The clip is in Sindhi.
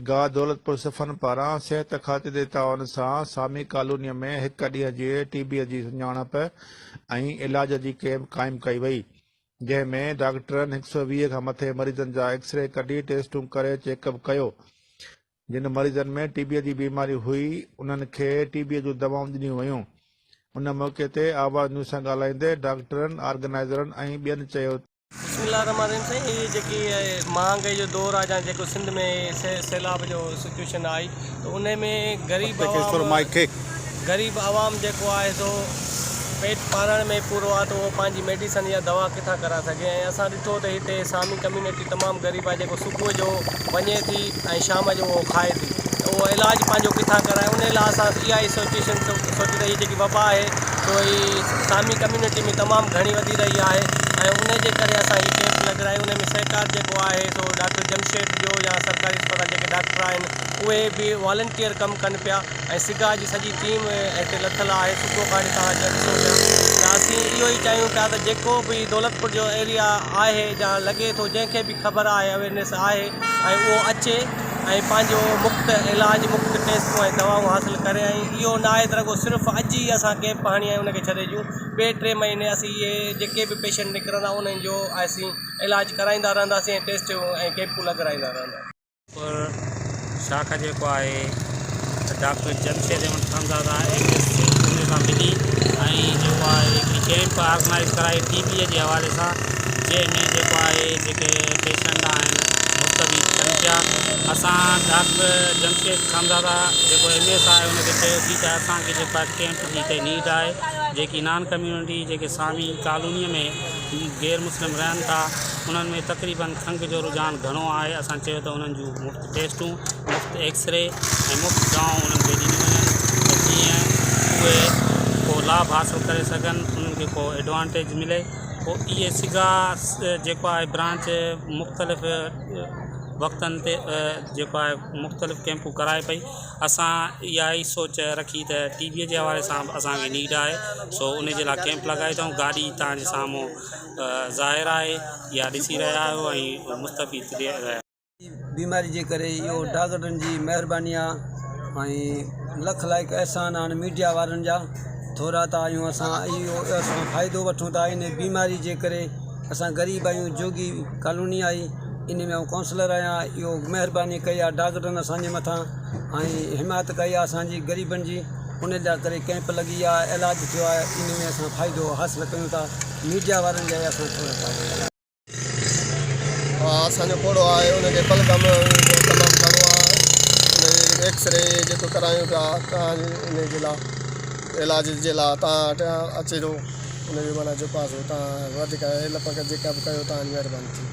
سگا دولتپور صفن پاران صحت کاتي جي تعاون سان سامي ڪالونيء ۾ هڪ ڏينهن جي ٽي بي جي سڃاڻپ ۽ علاج جي ڪئمپ قائم ڪئي وئي، جنهن ۾ ڊاڪٽرن هڪ سئو 20 کان مٿي مريضن جا ايڪسري ڪڍي ٽيسٽون ڪري چيڪ اپ ڪيو، جن مريضن ۾ ٽي بي جي بيماري هئي انهن کي ٽي بي جون دوائون ڏنيون ويون. ان موقعي تي آواز نيوز سان ڳالهائيندي ڊاڪٽرن، آرگنائيزرن ۽ ٻين چيو ته. بسم الله الرحمٰن الرحيم سائين هي جيڪي مهانگائي جو دور آ يا جيڪو سنڌ ۾ سيلاب جو سچويشن آئي ته انهي ۾ غريب عوام غريب عوام جيڪو آهي سو پيٽ پالڻ ۾ پورو آ ته اهو پنهنجي ميڊيسن يا دوا ڪٿان ڪرائي سگهي ۽ اسان ڏٺو ته هتي سامي ڪميونٽي تمام غريب آ جيڪو صبح جو وڃي ٿي ۽ شام جو اهو کائي ٿي ته اهو علاج پنهنجو ڪٿان ڪرائي انهي لاء اسان اها ئي سچويشن سوچي ته هي جيڪي وبا آهي سو هي سامي ڪميونٽي ۾ تمام گهڻي وڌي رهي آهي ۽ ان جي ڪري اسان هي ڪيمپ لڳرائي ان ۾ سهڪار جيڪو آهي سو ڊاڪٽر جمشيد جو يا سرڪاري اسپتال جيڪي ڊاڪٽر آهن اهي به والنٽيئر ڪم ڪن پيا ۽ سگا جي سڄي ٽيم هتي لٿل آهي صبح کان وٺي توهان جيئن ڏسو پيا ته اسين اهو ئي چاهيون پيا ته جيڪو به دولتپور جو ايريا آهي يا لڳي ٿو جنهن کي به خبر آهي اويرنيس آهي ۽ اهو اچي ۽ پنهنجو مفت علاج مفت ٽيسٽون ۽ دوائون حاصل ڪري ۽ اهو نه آهي ته رڳو صرف اڄ ئي اسان ڪيمپ هڻي ۽ ان کي ڇڏي ڏيون ٻئي ٽي مهيني اسين اهي جيڪي به پيشنٽ نڪرندا انهن جو اسين علاج ڪرائيندا رهنداسين ۽ ٽيسٽون ۽ ڪيمپون لڳرائيندا رهنداسين. پر شاخ جيڪو آهي doctor Jamshed Ahmed Khanzada M S C ان سان ملي ۽ جيڪو آهي هڪڙي ڪيمپ آرگنائيز ڪرائي ٽي بي جي حوالي سان جنهن ۾ جيڪو آهي جيڪي پيشنٽ آهن مستفيد ٿين پيا اسان ڊاڪٽر جمشيد خانزاده جيڪو ايم ايس آهي ان کي چيوسين ته اسان کي جيڪو آهي ڪيمپ جي هتي نيڊ آهي جيڪي نان ڪميونٽي جيڪي سامي ڪالوني ۾ غير مسلم رهن ٿا انهن ۾ تقريبن کنگهه جو رجحان گهڻو آهي اسان چيو ته انهن جون مفت ٽيسٽون، مفت ايڪسري ۽ مفت دوائون انهن کي ڏنيون وڃن ته جيئن اهي ڪو لاڀ حاصل ڪري سگهن انهن کي ڪو ايڊوانٽيج ملي پوء اهي سگا جيڪو آهي برانچ مختلف وقتن تي جيڪو آهي مختلف ڪيمپون ڪرائي پئي اسان اها ئي سوچ رکي ته ٽي بي جي حوالي سان به اسانکي نيڊ آهي سو ان جي لاء ڪيمپ لڳائي اٿئون گاڏي تان جي سامهون ظاهر آهي يا ڏسي رهيا آهيو ۽ مستفيد ٿي رهيا بيماري جي ڪري اهو ڊاڪٽرن جي مهرباني آ ۽ لک لائق احسان آهن ميڊيا وارن جا ٿورا ٿا آهيون اسان اهو اسان فائدو وٺون ٿا ان بيماري جي ڪري اسان غريب آهيون جوڳي ڪالوني آئي ان ۾ آئون ڪائونسلر آهيان اهو مهرباني ڪئي آ ڊاڪٽرن اسانجي مٿان ۽ حمايت ڪئي آ اسانجي غريبن جي ان جا ڪري ڪئمپ لڳي آ علاج ٿيو آهي ان ۾ اسان فائدو حاصل ڪيون ٿا ميڊيا وارن جا اسان ٿورا ٿا آهيون. ها اسان جو پوڙهو آهي ان کي بلغم تمام گهڻو آهي ان جي ايڪسري جيڪو ڪرايون پيا تان ان جي لاء علاج جي لاء تان وٽ اچي ٿو ان جو معنيٰ جيڪو آهي سو تان وڌيڪ هيلپ جيڪا به ڪيو تان جي مهرباني ٿي.